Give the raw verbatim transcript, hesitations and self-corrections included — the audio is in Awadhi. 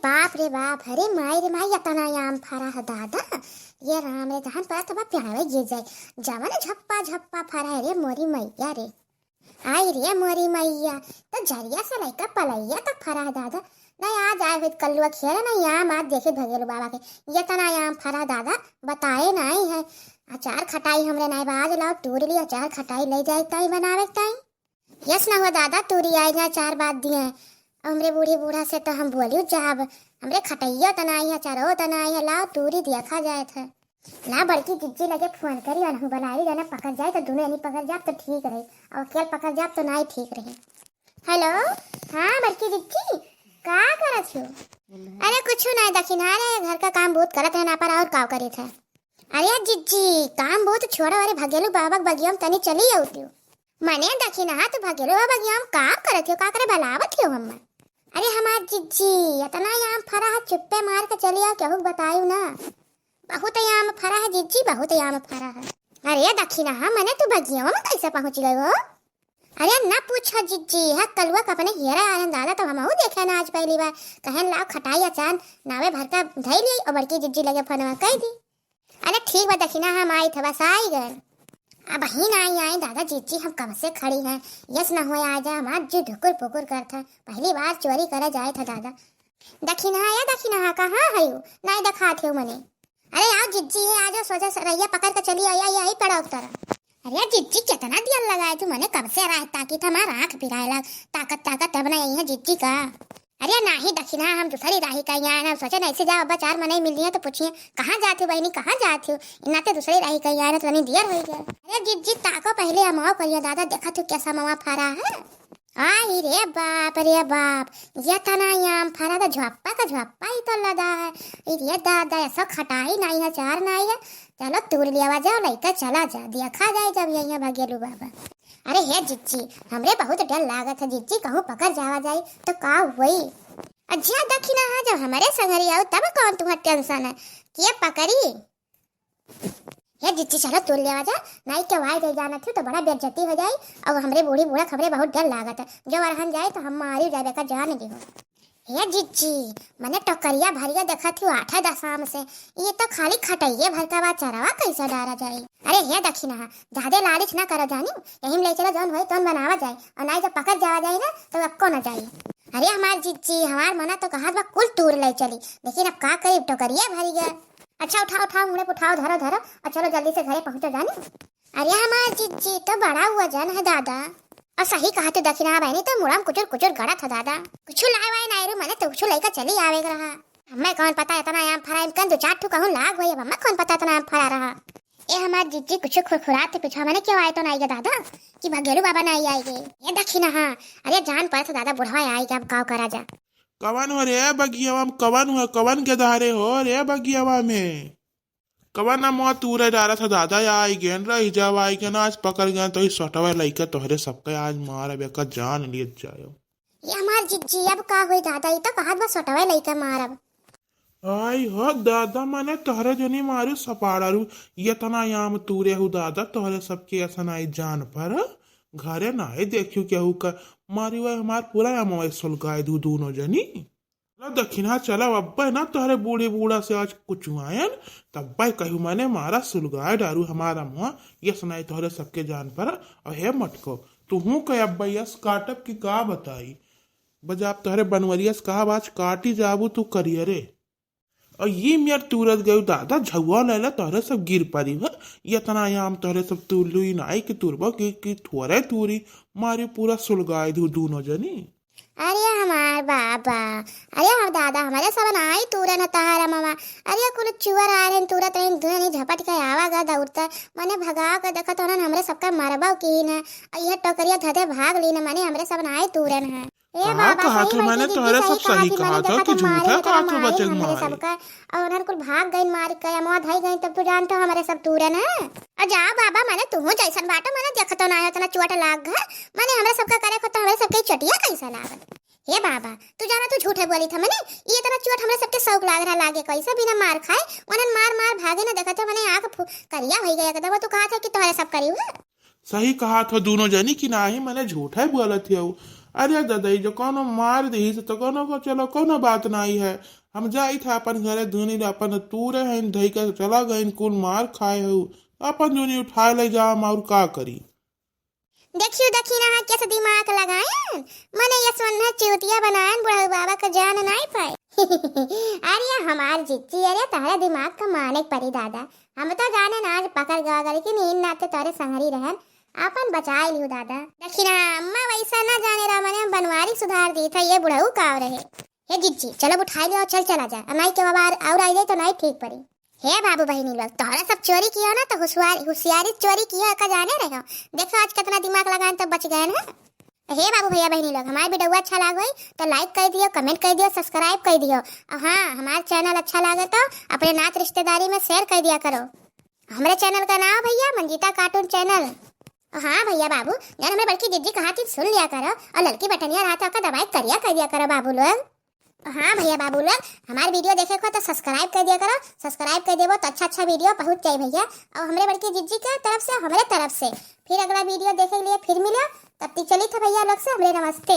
बाप रे बाप, अरे माई रे माई, एतना आम फरा है दादा। ये राम रे, जहाँ पर तब प्यावे गिर जाए, जवन झप्पा झप्पा फरा है रे मोरी मैया रे। आई रे मोरी मैया, तो झरिया से लइका पलैया तक फरा है दादा। नहीं, आज आए हुए कल्लुआ खेले नहीं आम, आज देखे भगेलू बाबा के एतना आम फरा दादा, बताए नहीं है। अचार खटाई हमरे नहीं बा, आज लाओ तूर ली अचार खटाई ले जाए ताई बनावे ताई। यस ना हुआ दादा, तूरी आई जा चार बात दिए। हमरे बूढ़ी बूढ़ा से तो हम बोलियो जाब, हमरे खटैया तो ना आई है, चारो तो ना आई है, लाओ तूरी देखा जाए था। ला बड़की जिज्जी लगे फोन करी, अनहु बनाई जाना पकड़ जाए तो दोनों यानी पकड़ जाब तो ठीक रही, और अकेल पकड़ जाब तो ना ही ठीक रही। हेलो, हाँ बड़की जिज्जी, का करत हो? अरे कुछ ना, दखिनहा रे घर का काम बहुत करत है ना पर और का करी था। अरे जिज्जी, काम बहुत छोड़ा, अरे भगेलू बाबा के बगिया में तनी चली आउतियो। मने दखिनहा, तू भगेलू बाबा बगिया में काम करत हो, का करे बुलावत हो हम्मा? अरे हमार जिज्जी, एतना आम फरा है, चुप्पे मार के चली आओ, केहू के बतायू ना। बहुत आम फरा है जिज्जी, बहुत आम फरा है। अरे दखिनहा, मने तू बगिया में कैसे पहुँच गई हो? अरे ना पूछो जिज्जी, है कलुआ के अपने हियरा आनंद आला, तो हमहू देखे ना आज पहली बार। कहन लाओ खटाई अचार नावे भर का धई ली और बड़की जिज्जी लगे फोनवा कह दी। अरे ठीक बा दखिनहा, हम आई थे, बस आई गए। अब ही ना आई, आई दादा जिज्जी, हम कब से खड़ी हैं, यस ना हुए आ जा, हमार जी ढुकुर पुकुर करत है, पहली बार चोरी करे जाए था दादा। दखिनहा, या दखिनहा, कहाँ है यू? नहीं दिखात हो मने। अरे आओ जिज्जी है, आ जाओ, सोझा सरैया पकड़ के चली आई, आई, आई पड़ा उतर। अरे जिज्जी, कितना देर लगाए तू, मने कब से राह ताकी था, हमार आँख पिराए लाग, ताकत ताकत तब ना यही है जिज्जी का। अरे नाही दखिनहा, हम दूसरी राही कहीं आए ना, सोचे नहीं से जाओ, अब्बा चार मनई मिल लिए तो पूछिए, "कहाँ जात हो बहनी, कहाँ जात हो?" इन्ना ते दूसरी राही कहीं आए ना तो तनी देर हो गया। अरे जिज्जी, ताको पहले हम आओ करिए दादा, देखा तू कैसा मवा फरा है। आई रे बाप रे बाप, एतना आम फरा तो झप्पा का झप्पा ही तो लदा है। ई रे दादा, ऐसा खटाई नहीं है, चार नहीं है। चलो तूर लियावा जाओ, लइका चला जा, देखा जाए जब यही भगेलू बाबा। अरे हे जिज्जी, हमरे बहुत डर लागत है जिज्जी, कहूँ पकड़ जावा जाए तो का हुई? अच्छा दखिनहा, जब हमरे संगरी आओ तब कौन तुम्हार टेंशन है, के पकड़ी? हे जिज्जी, चलो तूर लेवा जा, नाई के वाई जाई जानत हो तो बड़ा बेइज्जती हो जाई। और हमरे बूढ़ी बूढ़ा खबरे बहुत डर लागत है, जो अरहन जाए तो हम मारी जाए, बेकार जान दिहो। हे जिज्जी, मने टोकरिया भरिया देखत हो आठे दस आम से, ये तो खाली खटैये भर का बा, चरवा कैसे डारा जाई? अरे हे दखिनहा, ज्यादे लालच ना करो जानी, यही में ले चलो, जौन होई तौन बनावा जाए, और नाई जब पकड़ जावा जाए ना तो अब को ना जाई। अरे हमार जिज्जी, हमार मना तो कहत बा कुल तूर ले चली, लेकिन अब का करी, टोकरिया भरी गया। अच्छा उठाओ उठाओ, मुड़े पे उठाओ, धरो धरो, और चलो जल्दी से घरे पहुँचो जानी। अरे हमार जिज्जी तो बड़ा वजन है दादा। और सही कहा तू दखिनहा बहनी, तो मुड़म कुचुर कुचुर गड़त है दादा। कुछ लाए वाए नाई रू, मने तो कुछ लेकर चली आवे के रहा। हमें कौन पता इतना आम फरा, इनकन दो चार ठो कहूँ लाग हुई, अब हमें कौन पता इतना आम फरा रहा। ए हमार जिज्जी कुछ खुरखुरात है पीछा, मने क्यों आए तो नाई गे दादा, कि भगेलू बाबा नाई आए गे। ये दखिनहा, अरे जान पड़त है दादा, बुढ़वा आई गे, अब काव करा जा। कवन हो रे बगियावा में, कवन हो, कवन के धारे हो रे बगियावा में? कवन अमवा तूरे डारा था दादा, या आई गेन रही जावा, आई गेन आज पकड़ गए तो ही सोटवा लइका तोहरे सबके आज मारब, एकर जान लिए जायो। ये हमार जिज्जी, अब का होई दादा, ई तो कहत बा सोटवा लइका मारब। आई हो दादा, मने तोहरे जनी मारू सपाड़ारू, ये तना आम तूरे हु दादा, तोहरे सबके ऐसा नाई जान पर घरे नाई देखियो केहू का मारी, वह हमार पूरा अमवा सुलगाए दू दोनों जनी। चलो दखिनहा, चलो अब्बे ना तोहरे बूढ़ी बूढ़ा से आज कुचुआयन, तब्बे कहू मने मारा सुलगाए डारू हमारा मुँह, यस नाई तोहरे सबके जान पर। और हे मटको, तुहू के अब्बे यस काटब की का बताई, बजाब तोहरे बनवरिया से कहब आज काटी जाबू तू करियरे। और ये मेर तूरत गयू दादा, झउआ लेला तोहरे सब गिर परी हो, इतना आम तोहरे सब तूर लुई नाई के तूरबो की, की थोरे तूरी, मारी पूरा सुलगाए दू दोनों जनी। अरे हमार बाबा, अरे हमार दादा, हमरे सब नाई तूरन है तहार अमवा। अरे कुल चुअर आ रहे तूरत रहे, दुनों झपट के आवा गा दौड़ता, मने भगा के देखत होनन हमरे सबका मरबो की न। और यह टोकरिया धदे भाग ली न, मने हमरे सब नाई तूरन है। ए का बाबा, कहत सही हो, मने बड़की तोहरे दीदी सब सही सही कहत हो, कहत हो कि देखत झूठा मारे कहत हो, मारे बचल हमरे मारे। सबका, और उन्हन कुल भाग गइन मार के, अमवा धई गइन, तब तू जानत हो हमरे सब तूरन है। और जाओ बाबा, मने तुहू जैसन बाटो, मने देखतो ना है, इतना चोट लाग है, मने हमरे सबका करे को तो हमरे सबके चोटिया कैसा लागत। हे बाबा, तू जाना तू झूठे बोली था मने, ये इतना चोट हमरे सबके शौक लाग रहा लागे कैसे बिना मार खाए, उन्हन मार मार भागे ना देखत हो, मने आँख फू-, करिया भई गया एकदम, तू कहा था कि तोहरे सब करी हुआ। सही कहत हो दोनों जनी कि नाही, मने झूठे बोलत हो। अरे ददई, जो कौनो मार दीस तो कौनो को, चलो कौनो बात नाई है। हम जाइत है अपन घरे, दूनी लो अपन तूरे हैं धई के चला गइन, कुल मार खाए हो, अपन दूनी उठाए ले जाम और का करी। देखियो दखिनहा कैसे दिमाग लगायन, मने ये सोना चूतिया बनायन, बुढ़ऊ बाबा का जान नाई पाए। अरे हमार जिज्जी, अरे तहरा दिमाग का मालिक परी दादा, हम तो जाने ना आज पकड़ गवा गल की नींद नाते तोरे संगरी रहन, आपन बचाए लियो दादा। दखिनहा अम्मा वैसा ना जाने रहा, मने हम बनवारी सुधार दी था, ये बुढ़ऊ काव रहे। हे जिज्जी, चलो उठाई लियो, चल चला जा, अनाई के बाबा और आई जाए तो नाई ठीक पड़ी। हे बाबू बहिनी लोग, तोहरा सब चोरी किया ना तो हुसियारी, हुसियारी चोरी किया का जाने रहे हो। देखो आज कितना दिमाग लगाएन तब बच गए हैं। हे बाबू भैया बहिनी लोग, हमार वीडियो अच्छा लाग होई तो like कर दियो, comment कर दियो, subscribe कर दियो। और हाँ, हमार channel अच्छा लागे तो अपने नात रिश्तेदारी में share कर दिया करो। हमरे channel का नाम भैया मंजीता cartoon channel। और हाँ भैया बाबू, जन हमरे बड़की जिज्जी कहा थी सुन लिया करो और ललकी बटनिया रहा था ओका दबाए करिया कर दिया करो बाबू लोग। हाँ भैया बाबू लोग, हमार वीडियो देखे को तो subscribe कर दिया करो, subscribe कर देबो तो अच्छा अच्छा वीडियो पहुँच जाए भैया। और हमरे बड़की जिज्जी के तरफ से, हमरे तरफ से फिर अगला वीडियो देखे के लिए फिर मिलो। तब तक चली था भैया लोग से हमरे नमस्ते।